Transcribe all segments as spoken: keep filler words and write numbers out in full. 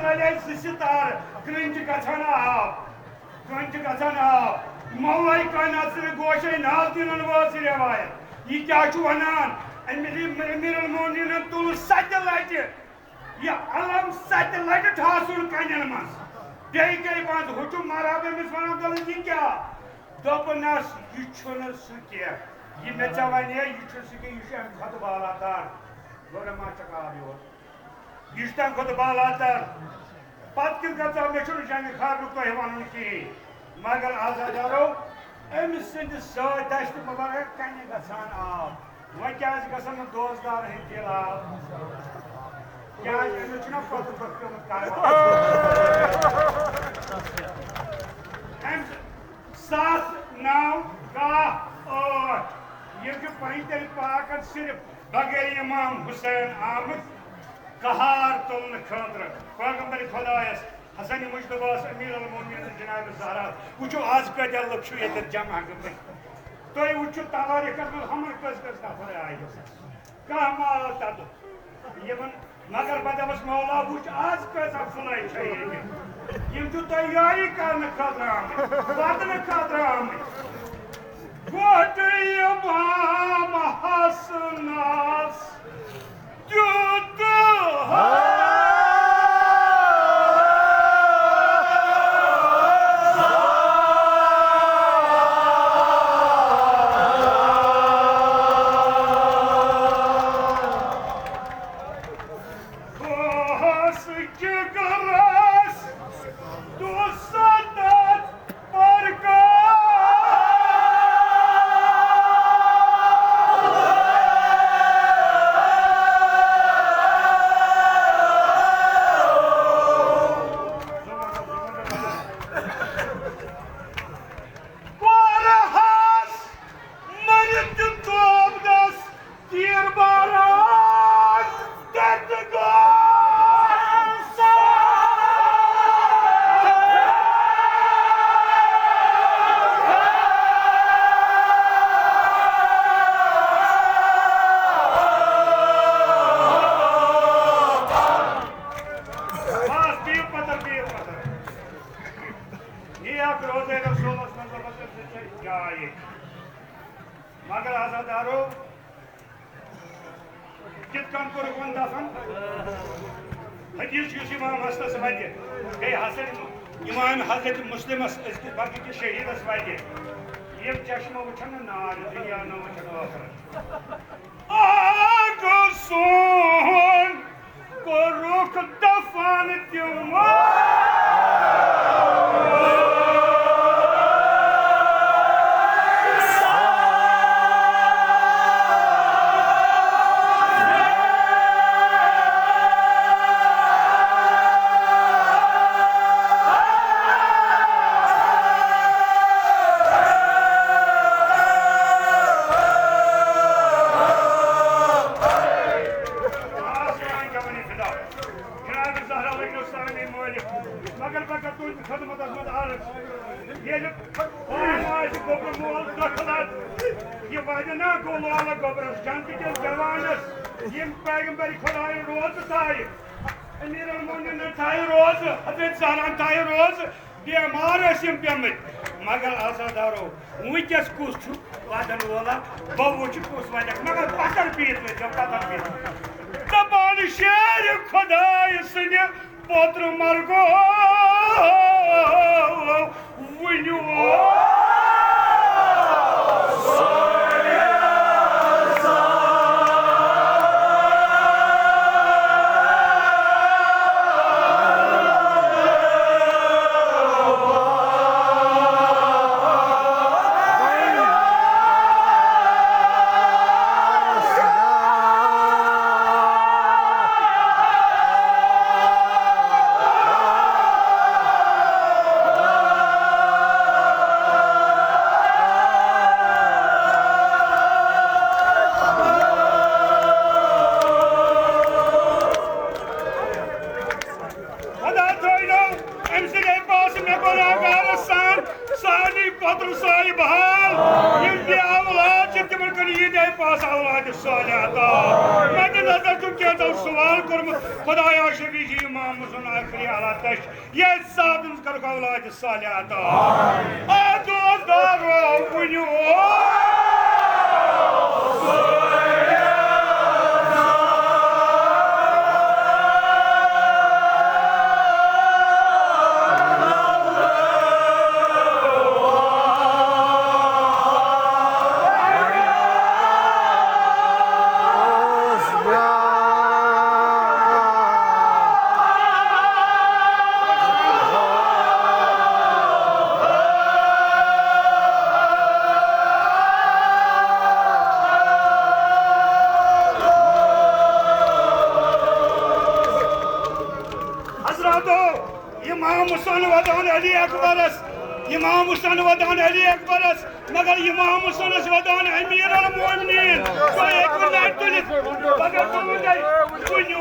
علیہ زٕ ستارٕ، کٔنۍ چھِ گژھان آب، کٔنۍ چھِ گژھان آب۔ مولای کائنات سٕنٛدِ گوشے ناز دیٖنن وٲژ یہِ رٮ۪وایت۔ یہِ کیٛاہ چھُ وَنان؟ أمِس یہِ امیر المومنیٖنن تُل ستہِ لٹہِ یہِ علم ستہِ لٹہِ ٹھاسُن کنٮ۪ن منٛز۔ بیٚیہِ گٔے بنٛد، ہُہ چھُ مرحبا أمِس وَنان، دَپان، یہِ کیٛاہ؟ دوٚپنَس، یہِ چھُنہٕ سُہ کینٛہہ۔ یہِ مےٚ ژےٚ وَنے، یہِ چھُنہٕ سُہ کینٛہہ، یہِ چھُ اَمہِ کھۄتہٕ بالاتر۔ گوٚو نہ ما چھکھ آب یور؟ یہِ چھُ تَمہِ کھۄتہٕ بالاتر۔ پتہٕ کِتھ گژھِ ژےٚ؟ مےٚ چھُنہٕ جنگِ خاطرٕ تۄہہِ وَنُن کِہیٖنۍ۔ مگر عزادارو، أمۍ سٕنٛدِ سۭتۍ دَشتہِ مُبارک کَنہِ گژھان آب۔ وۄنۍ کیٛازِ گژھن نہٕ دوستدار ہٕنٛدۍ دِل آب؟ کیٛازِ أمِس چھُنہ پَتہٕ پَتہٕ پیوٚمُت کَرُن؟ أمۍ ستھ، نو، کاہ، ٲٹھ۔ یِم چھِ پنجتن پاکن صرف بغیر امام حسین آمٕتۍ قہار تُلنہٕ خٲطرٕ۔ پیغمبر خدایس حسن مجتبیٰ ہس، امیر المومنین جناب زہرا، وٕچھِو آز کۭتیاہ لُکھ چھِو ییٚتٮ۪تھ جمع گٔمٕتۍ۔ تُہۍ وٕچھِو توٲریٖخس منٛز ہُمن کٔژ کٔژ نفر آیہِ۔ کانٛہہ ما آو تَتُتھ؟ یِمن، مگر بہٕ دَپَس، مولا، وٕچھ، آز کۭژاہ فُلے چھےٚ ییٚتہِ۔ یِم چھِو تیٲری کرنہٕ خٲطرٕ آمٕتۍ، وَدنہٕ خٲطرٕ آمٕتۍ۔ گۄڈٕ امام حسنس دیُت بہس جگرس دُسَتتھ برکات۔ کوٚرہس مٔرِتھ تہِ توبہٕ دَس تیٖر باران تَتہِ گوٚو۔ بس، بِہِو پتھر، بِہِو پتھر۔ یہِ اکھ روزے رسولس منٛز، رۄبس منٛز چھےٚ جاے۔ مگر عزادارو، کِتھ کٔنۍ کوٚرُکھ وۄنۍ دفن؟ حدیث یُس امام حسنس وتہِ، بیٚیہِ حسن امام حضرت مسلمس، أزکِس بلکہِ کِس شہیدس وتہِ۔ یِم چشمہٕ وٕچھن نہٕ نار، دُنیا نہٕ وٕچھن ٲخرت۔ آگ سون کوٚرُکھ دفن تِمو۔ جناب زہرا لٔگِو سانہِ مٲلِک، مگر بہٕ کرٕ تُہٕنٛدِ خدمتس منٛز عرض، ییٚلہِ پانہٕ آسہِ گوٚبرٕ مول دٲخل، یہِ وَنہِ نا گوٚو لالہٕ گوٚبرس، جنتہٕ کِس جوانس، یِم پیغمبر خدایہِ روزٕ تھایہِ، امیر المومنین تھایہِ روزٕ، حضرت زہرا تھایہِ روزٕ، بیمار ٲسۍ یِم پیمٕتۍ، مگر عزادارو، وٕنکیٚس کُس چھُ ودن وولا؟ بہٕ وٕچھِ کُس ودٮ۪کھ، مگر پتھر پیٖت نہٕ تِم، پتھر پیٖت۔ دپان شیر خدایہِ سٕنٛدِ پوترٕ مرگو وٕنیُو۔ خدا تھٲینو أمۍ سٕنٛدِ پاسہٕ مےٚ گۄناہگارس سان سانی پتر صاحب حال، یِم تہِ اولاد چھِ، تِمن کٔرِو ییٖتیٛاہ پاس اولاد صالح عطا۔ مےٚ تہِ نظر چھُم کینٛژھو سوال کوٚرمُت، خدایا شفیع جی، امام حسن آخری حالات تش، ییٚتہِ ساتن کٔرٕکھ اولاد صالح عطا۔ آ دوستدارو، ؤنِو۔ حضراتو، امام حسن ودان علی اکبرس، امام حسن ودان علی اکبرس، مگر امام حسنس ودان امیر المومنین۔ تُہۍ ہیٚکِو نہٕ اَتہِ تُلِتھ، مگر تُلِو تُہۍ کُنہِ۔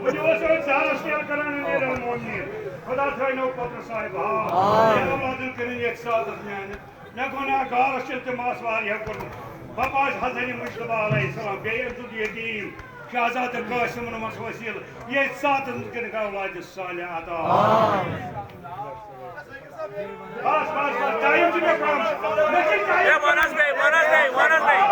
وۄنۍ اوس أتھۍ زہرس تیل کران امیر المومنین۔ خدا تھٲینو پتر صاحب حال۔ آمین۔ اولادن کٔرِن یتھ ساتس میانہِ۔ مےٚ گۄناہ گارس چھِ التماس واریاہ کوٚرمُت۔ بابا حضرت مجتبیٰ علیہ السلام، بیٚیہِ أمۍ سُنٛد یتیٖم شہزادٕ قاسمن منٛز وسیٖل۔ ییٚتھۍ ساتن کٔرِکھ اولادِ صالح عطا۔ آمین۔ بس، بس، بس، ٹایم چھُ مےٚ کم۔ مےٚ چھُ ٹایم۔ ہے، وَن حظ بیٚیہِ، وَن حظ بیٚیہِ، وَن حظ بیٚیہِ۔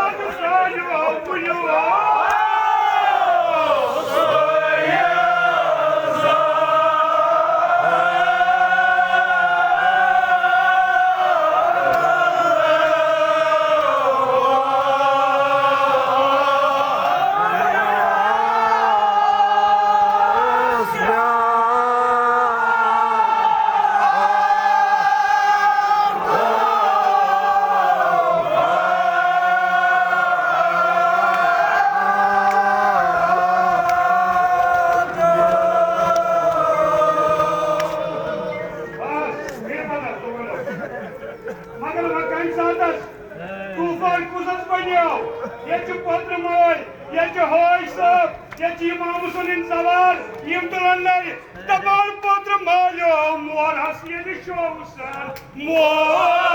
مگر وۄنۍ کَمہِ ساتَس؟ طوفان کُس حظ بنیو؟ ییٚتہِ چھِ پوترٕ مٲلۍ، ییٚتہِ چھِ حٲج صٲب، ییٚتہِ چھِ امام حسین سوار، یِم تُلن نَرِ۔ دپان پوترٕ مٲلیو مور حس ییٚلہِ شووُسن۔ مور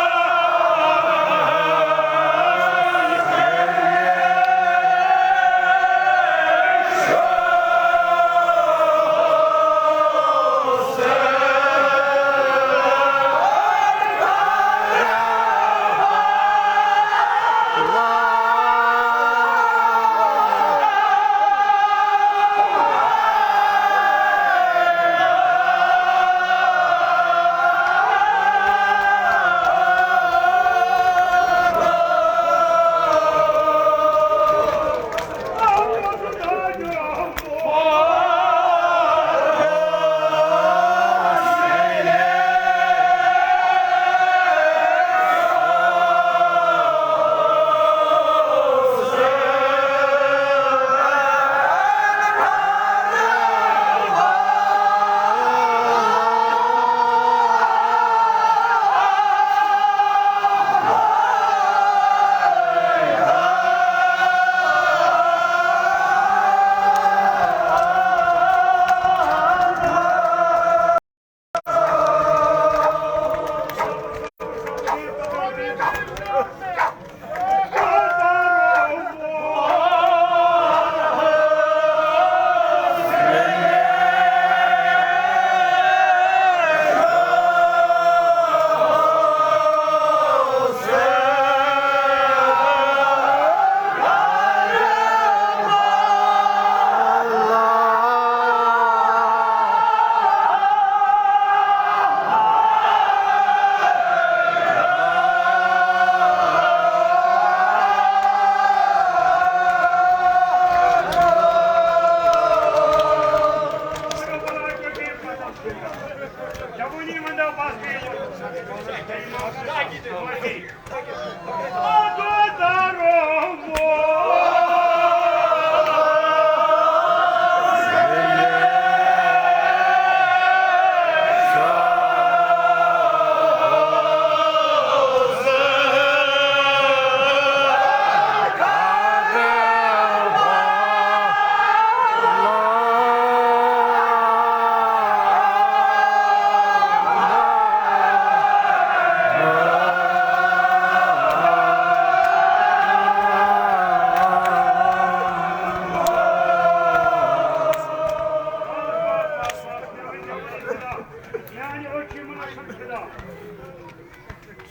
میانہِ أچھ یِمن أچھن فدا۔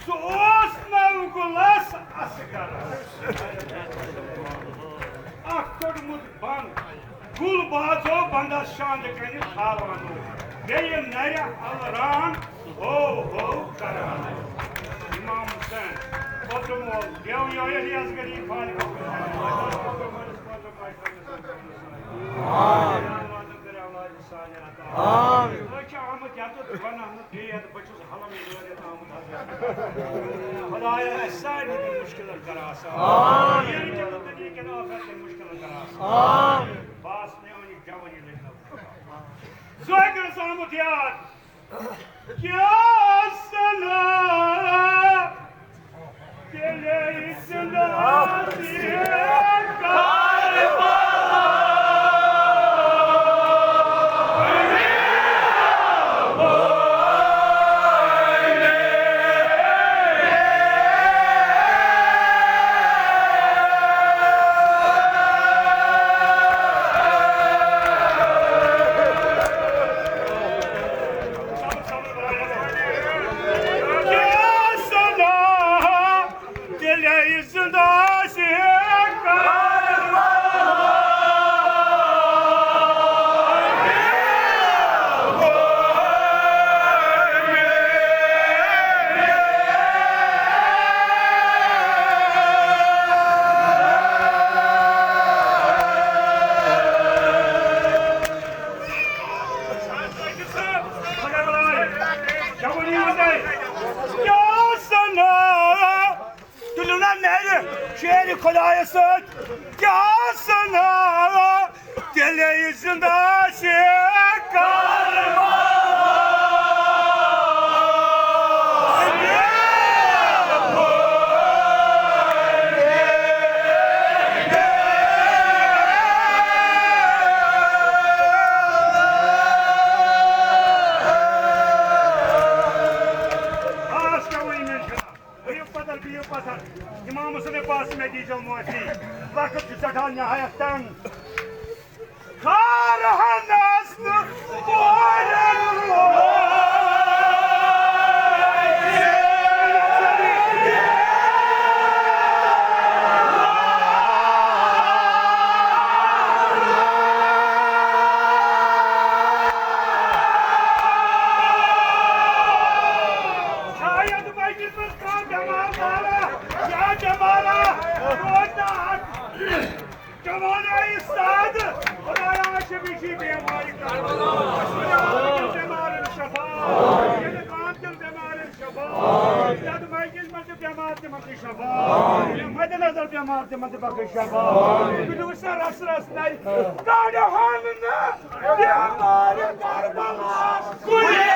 سُہ اوس نو گُلس اصغرس۔ اکھ کوٚڑمُت بنٛد۔ گُل بازو بنٛدس شاندٕ کنہِ تھاوان اوس۔ بیٚیہِ نرِ الران ہو ہو کران۔ امام حسین، پتہٕ مول، گیو یویل یزگری فارغ۔ آمین۔ أسۍ چھِ آمٕتۍ یَتَتھ بَناونہٕ بیٚیہِ یَتھ بہٕ چھُس حلم لٲگِتھ آمُت حضرت۔ خدایا، اَسہِ سارنٕے دِ مُشکِلَن کَر آسان۔ آمین۔ ییٚمہِ کِنۍ دُنیا کٮ۪ن ٲخرت کٮ۪ن مُشکِلَن کَر آسان۔ آمین۔ بس مےٚ أنۍ یہِ جوٲنی لٔگۍ نہٕ۔ زوکرَس آمُت یاد۔ کیٛاہ سنا تیٚلے زِندٕ آسہِ کربلا۔ کیٛاہ سنا تُلِو نا میرِ شیرِ خۄدایَس سۭتۍ۔ کیٛاہ سنا تیٚلے زِندٕ آسہِ کربلا۔ خاص کیٛاہ وَنہِ مےٚ چھُنہٕ۔ بِہِو پَتھَر، بِہِو پَتھَر۔ اِمام حُسین پاس مےٚ دیٖزیو معٲفی۔ وقت چھُ سٮ۪ٹھاہ نہایت تنگ۔ خارہن ٲس نہٕ کورٮ۪ن وٲے۔ شاید بچہِ منٛز کانٛہہ بٮ۪مار دارا یا بٮ۪مارا روزِ نہٕ اَتھ۔ جوانہ استاد، خدایا، شفیع بیماری کر۔ بیمارن شفا۔ ییٚلہِ کام تِم بیمارن شفا۔ یَتھ مسجد منٛز چھِ بیمار تِمن تہِ شفا۔ مد نظر بیمار تِمن تہِ بخش شفا۔ بہٕ دِمہٕ سا رس رس نَے۔ کڑہون نہٕ بیمار کربلاہس کُلہِ۔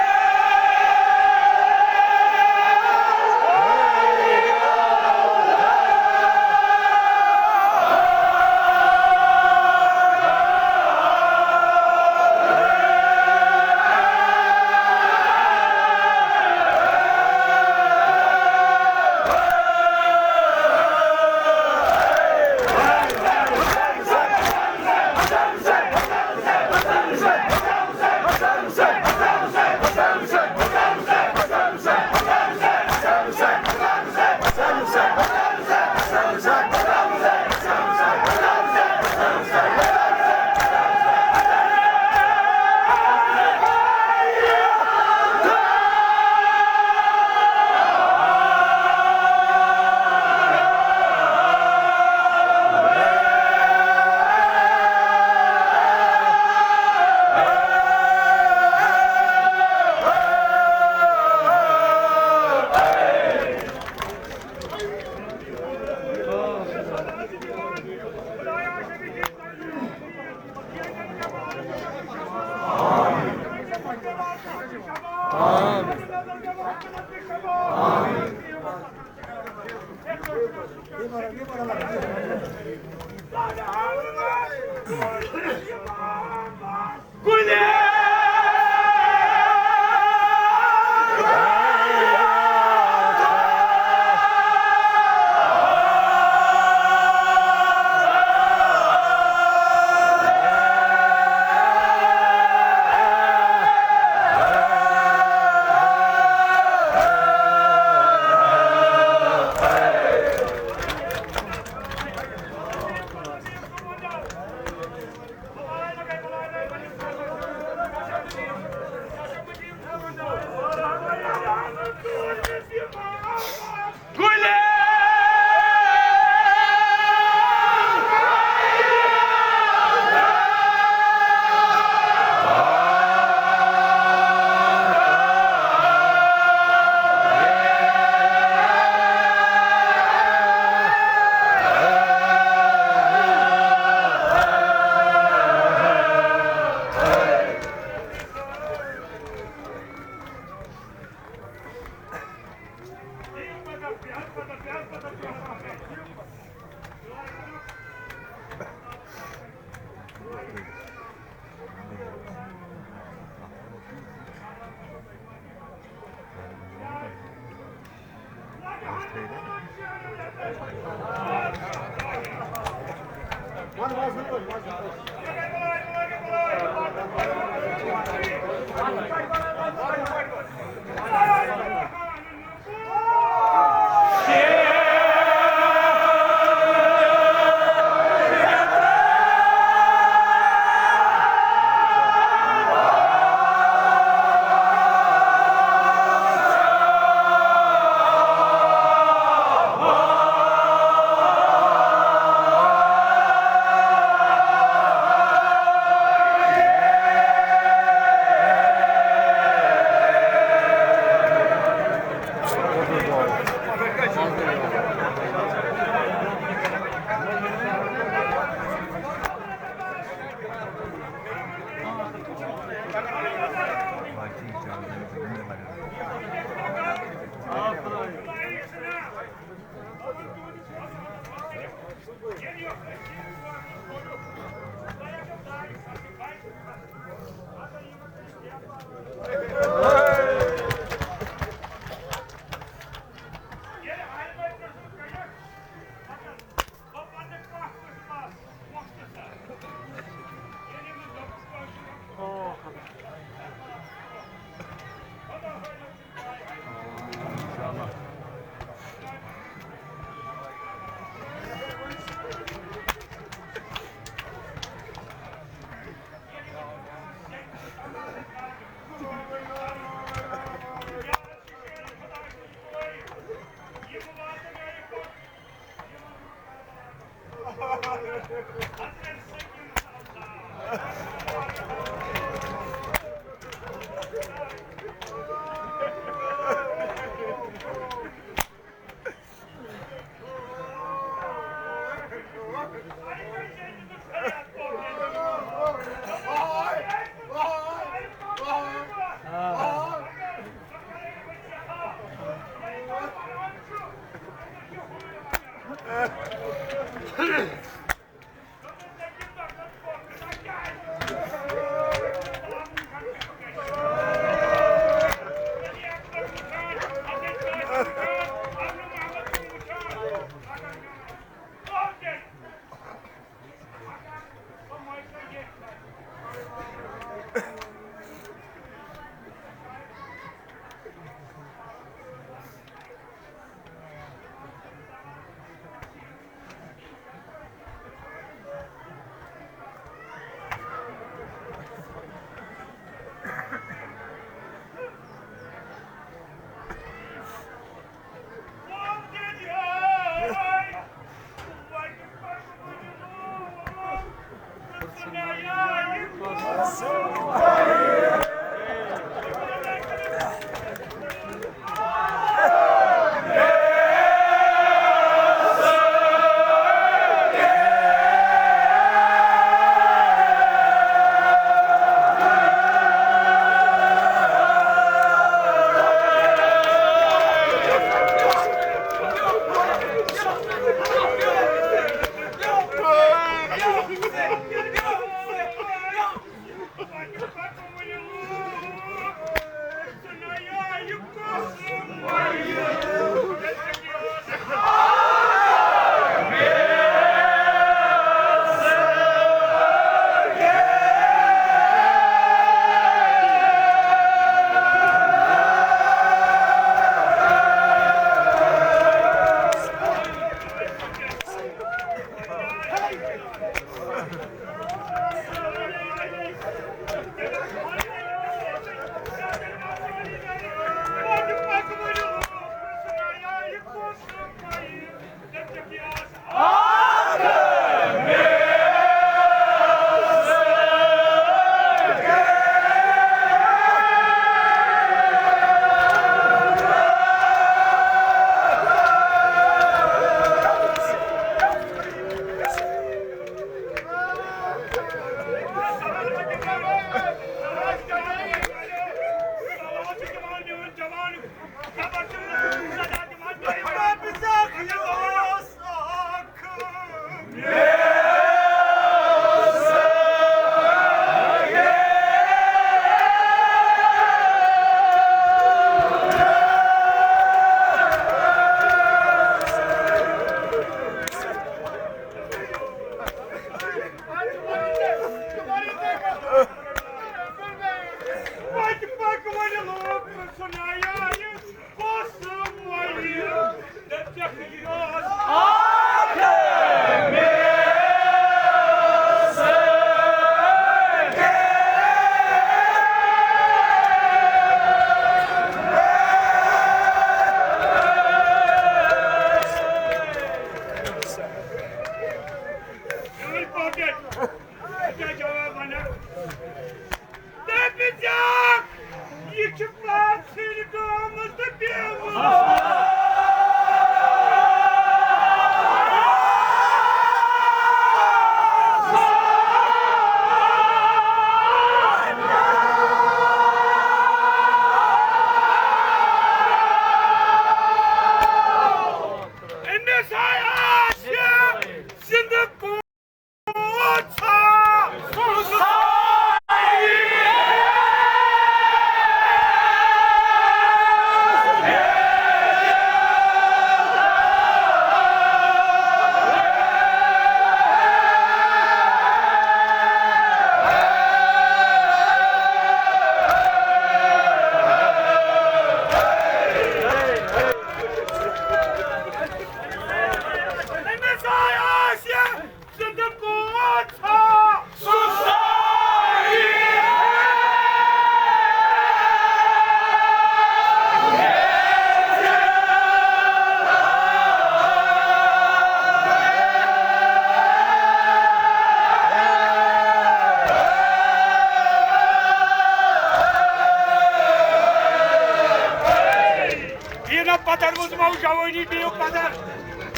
منٛز مو جوٲنی بیٚیہِ پَتھر۔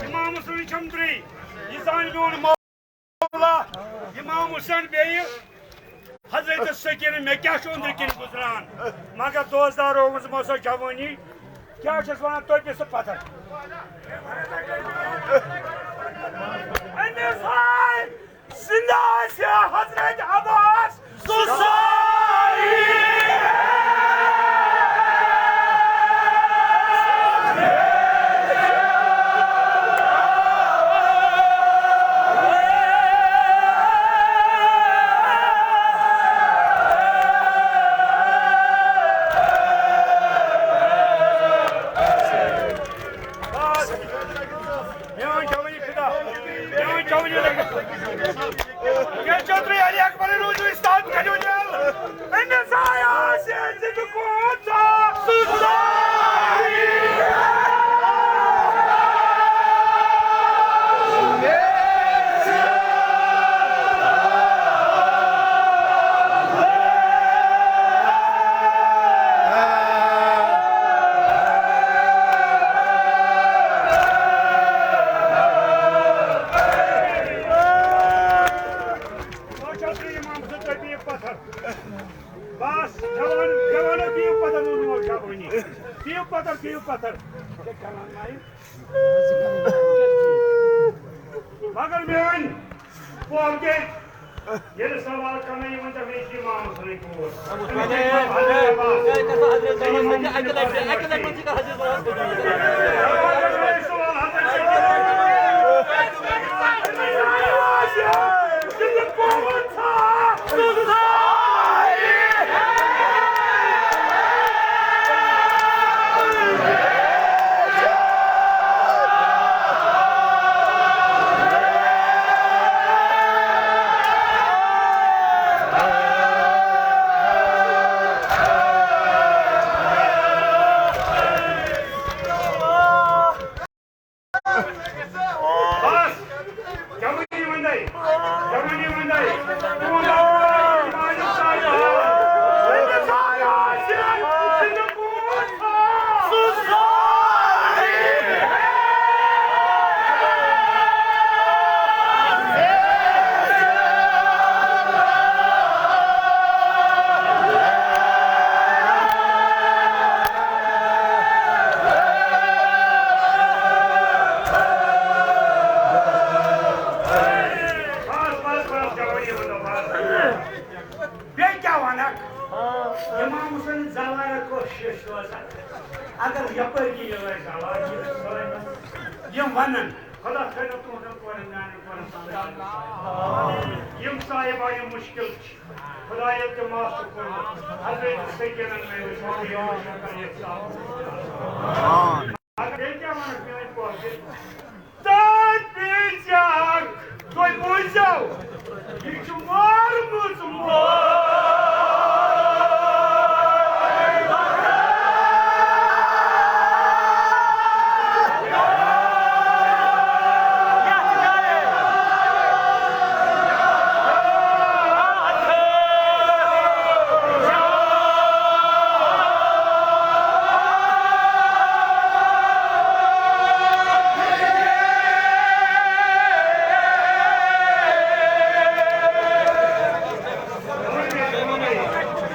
امام حسین چھم درٕے۔ یہِ زانہِ میون مولا، امام حسین بیٚیہِ حضرت سکین، مےٚ کیٛاہ چھُ أنٛدرٕ کِنۍ گُزران؟ مگر دوستدارو منٛز مو سۄ جوٲنی، کیٛاہ چھَس وَنان، تۄہہِ پیٚیہِ سُہ پَتھر۔ أمِس ہاے زِنٛدٕ آسہِ حضرت عباس سُہ سٲری۔ میون جوانی خدا، میون جوانی لگا۔ کیا چودھری علی اکبر روزو استاد کھڑو جل۔ ان سایہ سے زندگو تھا۔ بس، جوان، جوانو، بِہِو پتھر، ووٚنمو جوٲنی۔ بِہِو پتھر، بِہِو پتھر۔ مگر میٲنۍ پۄپھ گٔے، ییٚلہِ سوال کرنہٕ یِوان، ژےٚ گٔے امام حسنٕنۍ کوٗر۔ بس، جوٲنی وۄنۍ دے، جوٲنی وۄنۍ دے۔ تُہُنٛد آواز، آواز، آواز۔ بس، بس، بس، جوٲنی وۄنۍ دے، بس۔ بیٚیہِ کیٛاہ وَنکھ؟ امام حسین زوارا کۄس شیٚش روزان؟ اگر یپٲرۍ کِنۍ یِہوٚے زوال چھِ سٲنۍ، یِم وَنن، خۄدا تھٲینو تُہُنٛدٮ۪ن کورٮ۪ن میٛانٮ۪ن کورٮ۪ن سان۔ یِم صاحبہ یِم مُشکِل چھِ، خۄدایا تہِ معاف چھُ کوٚرمُت۔ حضرت سکینن میٛٲنِس مولوی یوسف علیہ السلام۔ اگر بیٚیہِ کیٛاہ وَنکھ میٛٲنۍ پوٚز؟ تہٕ بیٚیہِ چھِ اکھ، تُہۍ بوٗزِو، یہِ چھُ مارمُت مول۔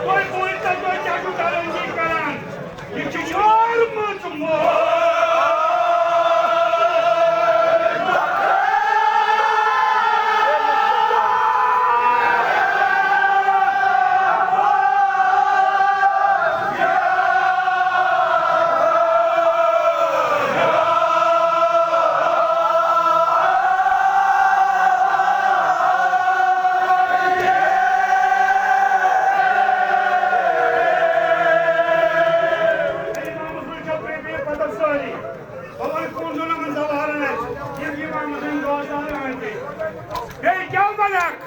تُہۍ بوٗزِو، تُہۍ کیٛاہ چھِو کران، یہِ چھِ مارمٕژ مول۔ بیٚیہِ کیٛاہ وَنکھ؟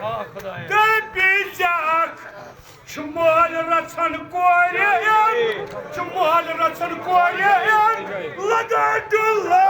تہٕ بیٚیہِ چھِ اکھ چھُ مٲلۍ رَژھن کورِ، چھُ مٲلۍ رَژھن کورِ لگان ڈُلہٕ۔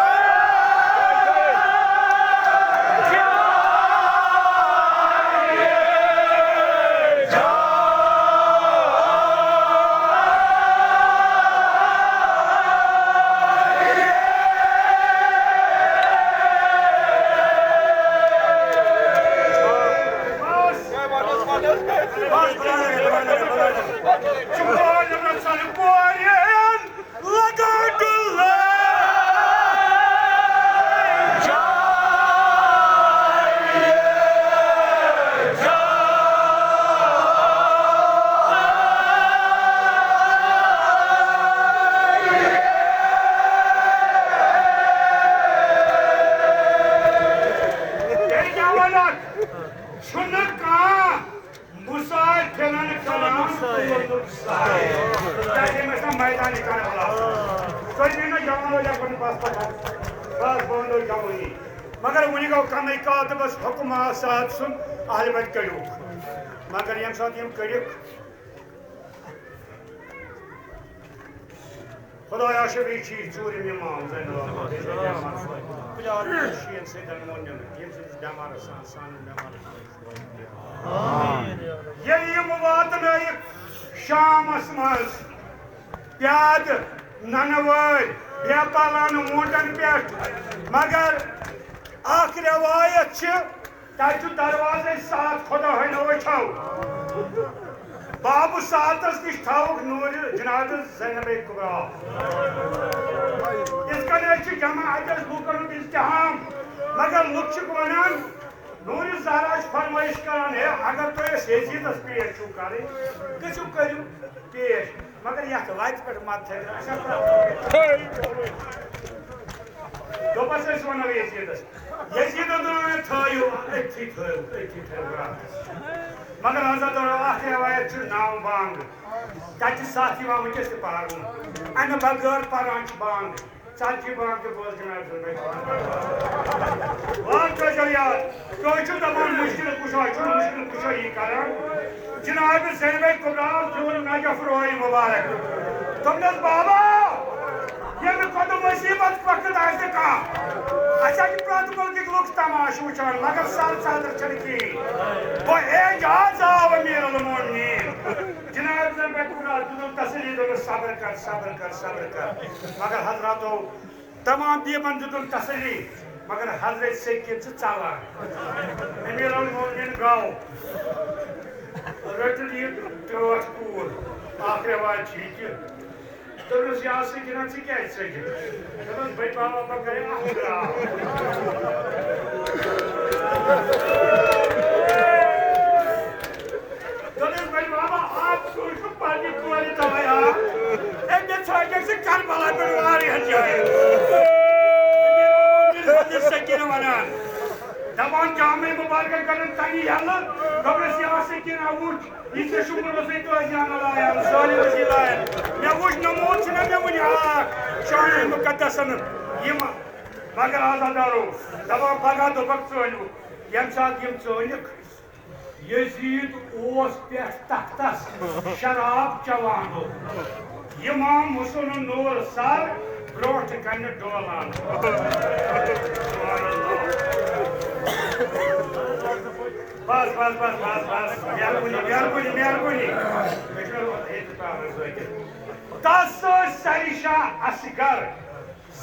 بس، بس، بس، بس، بہٕ وَنو جوٲنی۔ مگر وُنہِ گوٚو کمٕے کال تہٕ بس حُکم آو سعد سُنٛد، اہلِ بیت کٔڑِو۔ مگر ییٚمہِ ساتہٕ یِم کٔڑِکھ، خدایا چھُ بیٚیہِ چھُ یہِ ژوٗرِم اِمام زینُل عابدیٖن، بیٚیہِ چھُ بٮ۪مار۔ پٕلیار چھُ شیٖن سۭتۍ مونڈن، ییٚمہِ سۭتۍ بٮ۪مار آسان، سانٮ۪ن بٮ۪مارَن۔ ییٚلہِ یِم واتنٲیِکھ شامس منٛز پیادٕ ننہٕ وٲلۍ بیپالانہٕ ووٗنٛٹن پٮ۪ٹھ، مگر اکھ رٮ۪وایت چھِ، تتہِ چھُ دروازے سعد خدا ہٕنٛدیو أچھو۔ بابہٕ سعدس نِش تھاوُکھ نوٗرِ جناب زینب کبریٰ۔ یِتھ کٔنۍ أسۍ چھِ جمع اتہِ ٲسۍ لوٗکن ہُنٛد ازدحام، مگر لُکھ چھِکھ ونان، نوٗرِ زہرا چھِ فرمٲیش کران، ہے، اگر تُہۍ أسۍ یزیدس پیش چھِو کرٕنۍ، گٔژھِو کٔرِو پیش، مگر یتھ وتہِ پٮ۪ٹھ مت تھٲوِو۔ اچھا، دوٚپس أسۍ ونو یزیدس، یزیدن دوٚپ، ہے، تھٲیِو، أتھی تھٲیِو، أتھی تھٲیِو راتس۔ مگر حضرت اکھ رٮ۪وایت چھِ نو بانٛگ، تتہِ چھِ ستھ یِوان وٕنکیٚس تہِ پرنہٕ، امہِ بغٲر پران چھِ بانٛگ۔ ژتجی بانٛگ تہِ بوز جناب زینب۔ وار کٲجو یاد، تُہۍ چھِو دپان مُشکِل کُشا چھُ، مُشکِل کُشا یی کران۔ جناب زینب کبریٰ دیُن نجف روے مبارک۔ دوٚپنس، بابا، ییٚمہِ کھۄتہٕ مُصیبت وقت آسہِ کانٛہہ، اَسہِ حظ چھِ پرٛٮ۪تھ مُلکٕکۍ لُکھ تماشہٕ وٕچھان، مگر سر صدر چھِنہٕ کِہیٖنۍ۔ بہٕ اعجاز آو امیر المومنین۔ جناب زینب کبریٰ دیُتُن تسلی، دوٚپنس، صبر کر، صبر کر، صبر کر۔ مگر حضراتو تمام بیبن دیُتُن تسلی، مگر حضرت سکین چھِ ژلان۔ امیر المومنین گاو رٔٹِن یہِ ٹٲٹھ کوٗر، اکھ رٮ۪واج چھِ یہِ کہِ دوٚپنَس، یا سکیٖنہ، ژٕ کیٛازِ ژٔجِتھ؟ دوٚپنَس، بٔڈۍ بابا، بہٕ کَرٕ اَتھ درٛاو۔ دوٚپنَس، بٔڈۍ بابا، اَتھ سوٗز نہٕ پنٛنہِ کورِ تَوَے آب۔ أمۍ مےٚ ژھٲنٛجِکھ ژٕ کربلا پٮ۪ٹھ واریاہَن جایَن۔ أمِس سکیٖنہ وَنان، دَپان، جامعہ مُبارکَن کَرَن تَنہِ یَلہٕ۔ دوٚپنَس، یا سکیٖنہ، وٕچھ، یہِ ژےٚ شُکُر اوسُے تٲجیان لایان، سٲلِم ٲسی لایان۔ مےٚ وٕچھ نموٗد چھُنہ مےٚ وٕنہِ اکھ شاعر مُقدسن یِم، مگر عزادارو، دَپان پگاہ دوٚپکھ ژٲنِو۔ ییٚمہِ ساتہٕ یِم ژٲنِکھ، یزید اوس پٮ۪ٹھ تختس شراب چٮ۪وان۔ امام حسن نور سر برونٛٹھ کنہِ ڈولان۔ بس، بس، بس، بس، بس۔ مہربٲنی، مہربٲنی، مہربٲنی۔ تس ٲسۍ سرِ شاہ اصغر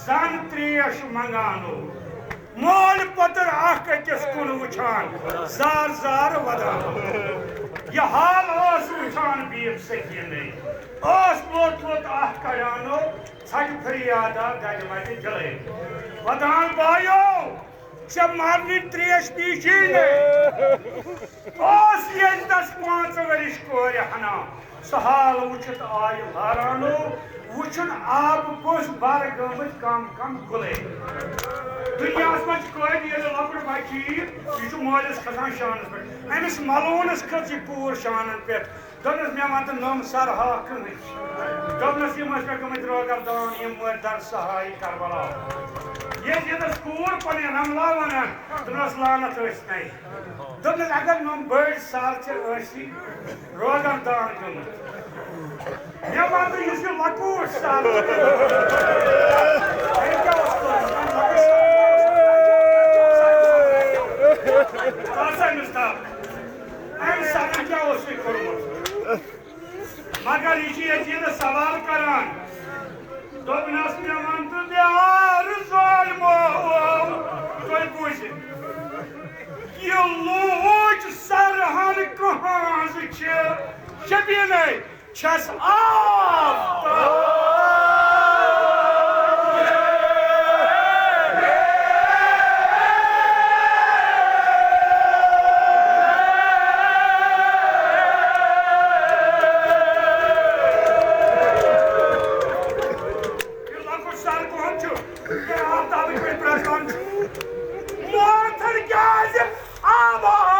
زن تریش منگانو۔ مول پوتر اکھ أکِس کُن وٕچھان، زار زار ودان۔ یہِ حال ٲس وٕچھان بیٖب سکیٖنٕے۔ ٲس لوٚت لوٚت اکھ کڑانو، ژھٹہِ فریادا گرِ وتہِ دِلٕے۔ ودان بایو، ژےٚ مرنٕچ تریش پیچی نے۔ اوس ییٚتہِ تس پانٛژھ ؤرِش کورِ ہنا۔ سُہ حال وٕچھِتھ آیہِ حٲرانو، وٕچھُن آبہٕ پوٚژھ بر گٔمٕتۍ کم کم گُلے۔ دُنیاہس منٛز چھِ کورِ ییٚلہِ لۄکُٹ بچہِ یِیہِ، یہِ چھُ مٲلِس کھسان شانس پٮ۪ٹھ۔ أمِس ملوٗنس کھٔژ یہِ کوٗر شانن پٮ۪ٹھ۔ دوٚپنَس، مےٚ وَن تہٕ نوٚم سر ہا کٕہٕنۍ۔ دوٚپنَس، یِم ٲسۍ مےٚ گٔمٕتۍ روگردان، یِم مٲرۍ در سہاے کربلا۔ ییٚلہِ ییٚتَس کوٗر پنٕنۍ رملا وَنان، دوٚپنَس، لعنت ٲسۍ نے۔ دوٚپنَس، اگر نوٚم بٔڑۍ سر چھِ ٲسی روگردان گٔمٕتۍ۔ مےٚ وَن تہٕ یُس یہِ لۄکُٹ سر چھُ، أمۍ کیٛاہ اوس کوٚرمُت؟ أمۍ لۄکُٹ سر کیٛاہ اوس کوٚرمُت؟ ژٕ ہسا أمِس تھاو۔ أمۍ سرن کیٛاہ اوس یہِ کوٚرمُت؟ مگر یہِ چھُ ییٚتہِ یہِ سوال کران۔ دوٚپنَس، مےٚ وَن تہٕ بیار ظٲلمو، تُہۍ بوٗزِو۔ یہِ لوٗچ سرہن کٕہٕنٛز چھِ شبیٖنے چھَس آفتاب۔ یہِ لۄکُٹ سر کون چھُ؟ یہِ آفتابٕکۍ پٲٹھۍ پرٛزنان چھُ۔ موتھر کیٛازِ آب آب۔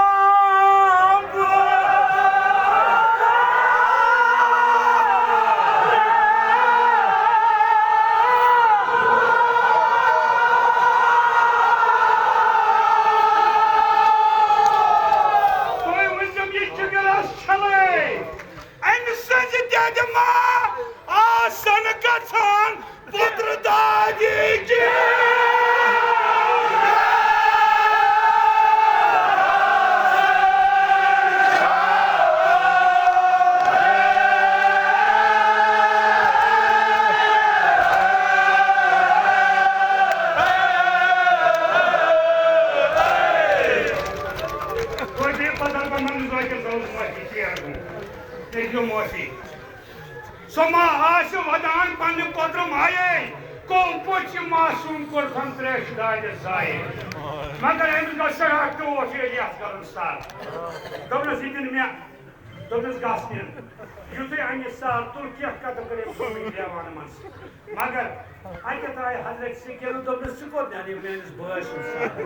یہِ معٲفی۔ سۄ ما آسہِ ودان پننہِ قۄدرٕ مایے، کوٚم پوٚچھ یہِ معصوٗم کوٚرتھن تریشہِ دارِ ضایع۔ مگر أمِس گژھِ سٮ۪ٹھاہ ٹوٹھ ییٚلہِ یَتھ کَرُن سر۔ دوٚپنَس، یہِ دِن مےٚ۔ دوٚپنَس، گژھ نِن۔ یُتھُے اَمہِ سر تُل، کینٛہہ قدم کٔرِتھ ژھٕنُن دیوانہٕ منٛز۔ مگر اَکہِ ترٛایہِ حضرت سکینہ، دوٚپنَس، ژٕ کوٚت نِنَے میٛٲنِس بٲے سُنٛد سر؟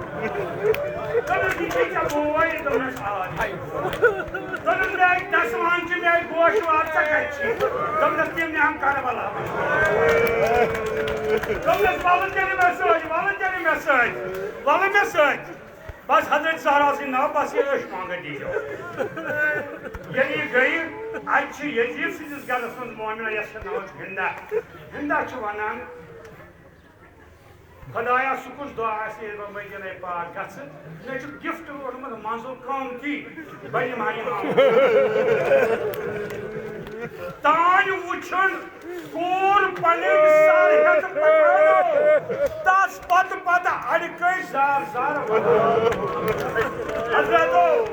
دوٚپنَس، یہِ چھُے ژےٚ بوے؟ دوٚپنَس، آ، یہِ چھُ بوے۔ دوٚپنَس، مےٚ آیہِ دَسہٕ وان چھِ، مےٚ آیہِ گوشہِ وان، ژےٚ کَتہِ چھِی؟ دوٚپنَس، تِم نِہَم کربلا منٛز۔ دوٚپنَس، وَلہٕ تیٚلہِ مےٚ سۭتۍ، وَلہٕ تیٚلہِ مےٚ سۭتۍ، وَلہٕ مےٚ سۭتۍ۔ بس حضرت زہرا سٕنٛدۍ ناو، بس یہِ أچھ مۄنٛگہٕ دیٖزیو۔ ییٚلہِ یہِ گٔیہِ، اَتہِ چھِ یزید سٕنٛدِس گرس منٛز مومنہ، یَس چھِ ناو چھُ ہندا۔ ہندا چھِ وَنان، خۄدایا، سُہ کُس دۄہ آسہِ، ییٚلہِ بہٕ مدیٖنَے پاک گژھٕ؟ مےٚ چھُ gift روٚٹمُت منظر قۭمتی، بہٕ نِمہٕ ہا یہِ۔ تانۍ وُچھُن کوٗر پنٕنۍ سر ہٮ۪تھ پکان، تس پتہٕ پتہٕ اڑکے زار زار ودان۔ حضرتو،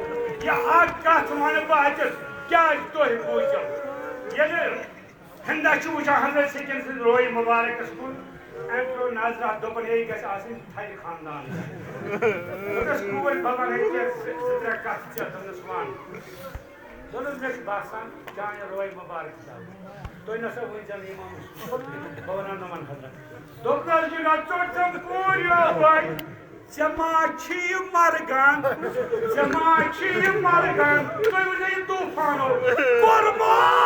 یہِ اکھ کتھ ونہٕ بہٕ اتٮ۪تھ، کیازِ تُہۍ بوٗزِو۔ ییٚلہِ ہندا چھِ وٕچھان حضرت سکین سٕنٛز روے مبارکس کُن، أمۍ ترٛوو نظر اتھ، دوٚپُن، ہے، یہِ گژھِ آسٕنۍ تھرِ خاندان۔ دوٚپنس، کوٗر، بہٕ ونہٕ ژےٚ زٕ، زٕ ترٛےٚ کتھٕ ژےٚ، دوٚپنس، ون۔ دوٚپنَس، مےٚ چھُ باسان، چانہِ روے مبارک چھِ اَتھ۔ تُہۍ نہ سا ؤنۍ زٮ۪و نہٕ اِمام حسین۔ بہٕ وَنان نہٕ وَن حضرت۔ دوٚپنَس، یہِ گژھِ ژوٚٹ ژَم کوٗر یوٚہَے۔ ژےٚ ما چھِ یہِ مرگان؟ ژےٚ ما چھِ یہِ مرگان؟ تُہۍ ؤنِو یہِ طوفانو کوٚرمُت۔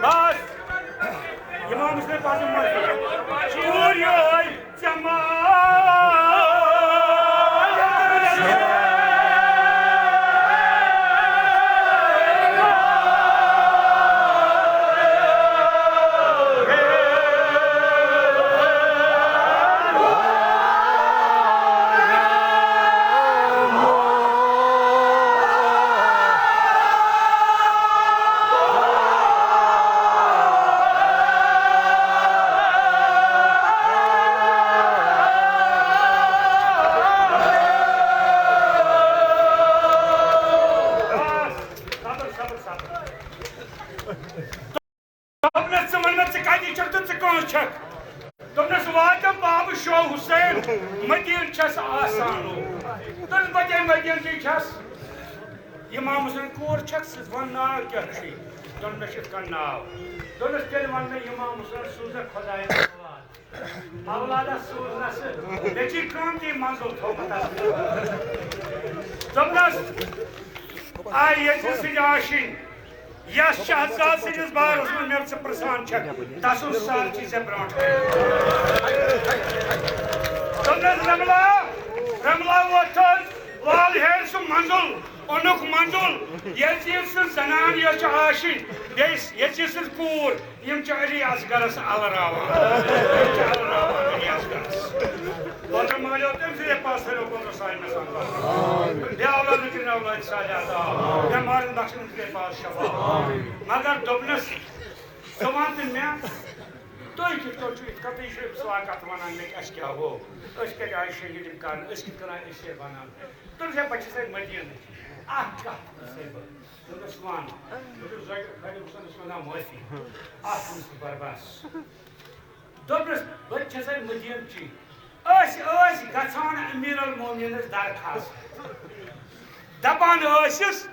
بس، اِمام حسین پَزِ مَرُن۔ ژوٗر یِہوٚے۔ صبر، صبر، صبر۔ دوٚپنَس، ژٕ وَن مےٚ، ژٕ کَتہِ چھَکھ تہٕ ژٕ کٲنٛسہِ چھَکھ؟ دوٚپنَس، واتَم بابہٕ شاہ حسین، مدیٖنہٕ چھَس آسان۔ دوٚپنَس، بہٕ کیٛاہ مدیٖنہٕ تہِ چھَس؟ اِمام حسین کوٗر چھَکھ، ژٕ وَن ناو کیٛاہ چھُے؟ دوٚپنَس، یِتھ کٔنۍ ناو۔ دوٚپنَس، تیٚلہِ وَن مےٚ اِمام حسین سوٗزَکھ خۄدایَن اولاد۔ اولادس سوٗز نہ سُہ، مےٚ چھِ قۭمتی منزل تھوٚومُت اَتھ۔ دوٚپنَس، آے ییٚتہِ سٕنٛدۍ آشِنۍ، یَس شہزاد سٕنٛدِس بارس منٛز مےٚ ژٕ پرٛژھان چھَکھ، تَسُنٛد سر چھِ ژےٚ برٛونٛٹھ۔ دوٚپنَس، رملا، رملا ووٚتھ حظ، وال ہیٚر سُہ منزل، اوٚنُکھ منزل، ییٚلہِ یہِ سٕنٛز زنان یۄس چھِ آشِنۍ، بیٚیہِ ییٚلہِ یہِ سٕنٛز کوٗر، یِم چھِ علی اصغرس الراوان۔ یِم چھِ الراوان علی اصغرس۔ قدر مٲلِو تٔمۍ سٕنٛدے پاس تھٲیِو قدر سانہِ نسان۔ بے اولاد کٔرِن اولاد صالح عطا۔ بٮ۪مارن بخشن سٕنٛدے پاس شفا۔ مگر دوٚپنَس، ژٕ وَن تہٕ مےٚ، تُہۍ کِتھ کٔنۍ چھِو یِتھ کٔنۍ، تُہۍ چھِو أمِس واقعہ وَنان، مےٚ کیٛاہ، اَسہِ کیٛاہ گوٚو؟ أسۍ کَتہِ آیہِ شہیٖد یِم کرنہٕ؟ أسۍ کِتھ کٔنۍ آیہِ أسۍ چھِ وَنان؟ دوٚپُن، ہے، بہٕ چھَس اَتہِ مدیٖنٕچ۔ اَکھ کَتھ پرٛژھَے بہٕ۔ دوٚپنَس، وَن۔ دوٚپُن، زۄجہِ خٲلہِ حُسینَس وَنان معٲفی۔ اَتھ منٛز تہِ بَر بَس۔ دوٚپنَس، بہٕ تہِ چھَسَے مدیٖنچی۔ أسۍ ٲسۍ گژھان أمیٖر المومنیٖنَس درخاست۔ دَپان ٲسِس،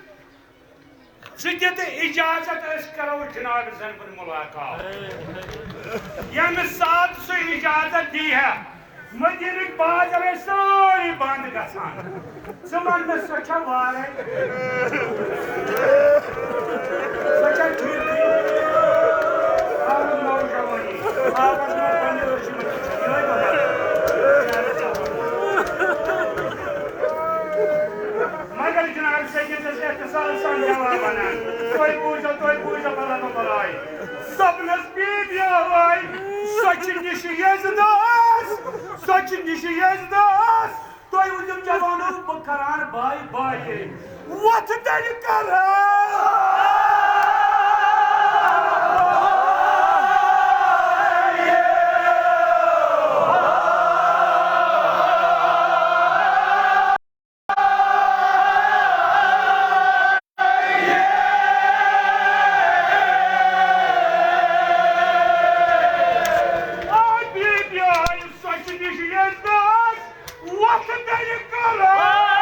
ژٕ دِ تہٕ اِجازت، أسۍ کَرو جناب زَنبُن مُلاقات۔ ییٚمہِ ساتہٕ سُہ اِجازت دی ہا، مدیٖنٕکۍ بازر ٲسۍ سٲری بنٛد گژھان۔ ژٕ وَن مےٚ، سۄ چھا وارَے؟ سۄ چھا ٹھیٖکٕے؟ آوُس نوجوٲنی، آوُس نہٕ پنٛنہِ أچھِ منٛز یِہوٚے گوٚمُت۔ مگر جناب سید چھِ احتساب سان جواب وَنان، تُہۍ بوٗزِو، تُہۍ بوٗزِو، بَلاے، بَلاے۔ دوٚپنَس، بی بی آواے، سۄ چھِ نِشہِ یزدَس، سۄ چھِ نِشہِ یزدَس۔ تُہۍ ؤنِو جوانو، بہٕ کران باے باے۔ وۄتھ تیٚلہِ کران۔ آ، بی بی آیہِ سۄچہِ نِش ییٚلہِ ناز، وۄتھ تیٚلہِ کران۔